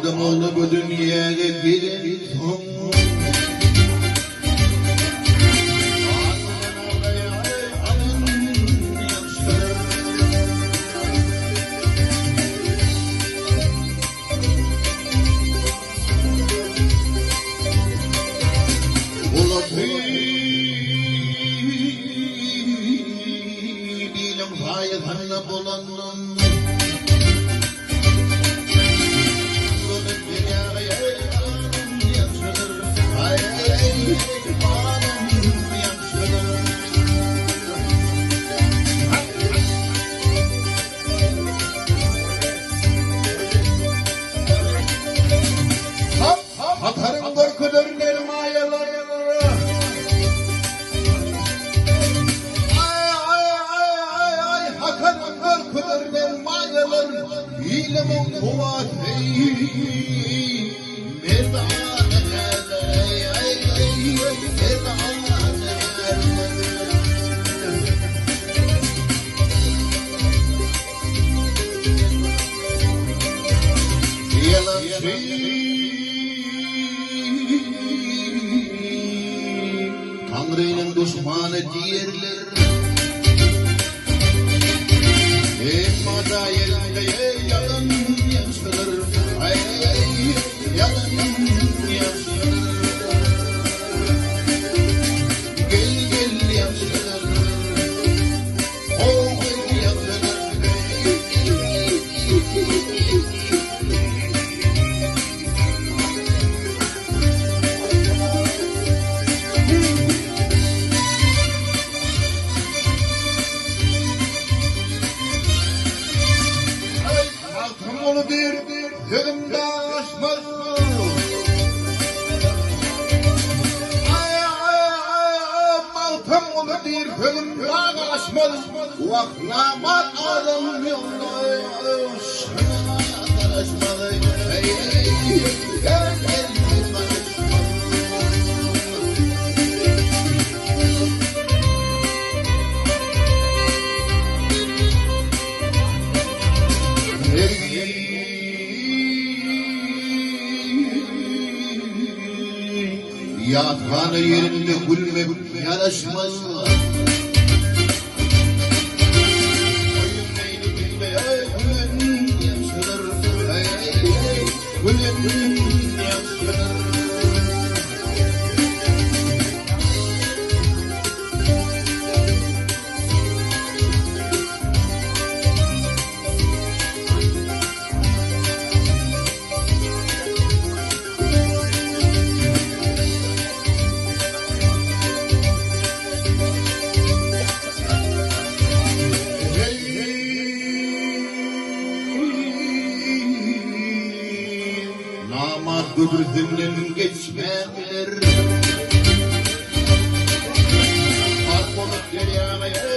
Adam ogly bu dünýäge gelensoň. Biliň saýasynda bolandan. Hataryň görkezer dermaýalar. Aý-aý-aý-aý, hataryň görkezer dermaýalar. Ilimiň kuwwaty merdana ärler, merdana ärler. Ýalançy Taňrynyň duşmany diýerler. Emma-da ýerinde ýalan ýagşydyr, aý, ýalan ýagşydyr. Gel, gel ýagşydyr. Magtymguly diýr, sözüm daşmaz. Magtymguly diýr, sözüm dag aşmaz. Wah, namart adam ýolda şyna garaşmaz. Gel, gel, Ýathana ýerinde gülmek ýaraşmaz. Gülen ýagşydyr. Namart köprüsinden geçmänler. Gark bolup derýaga.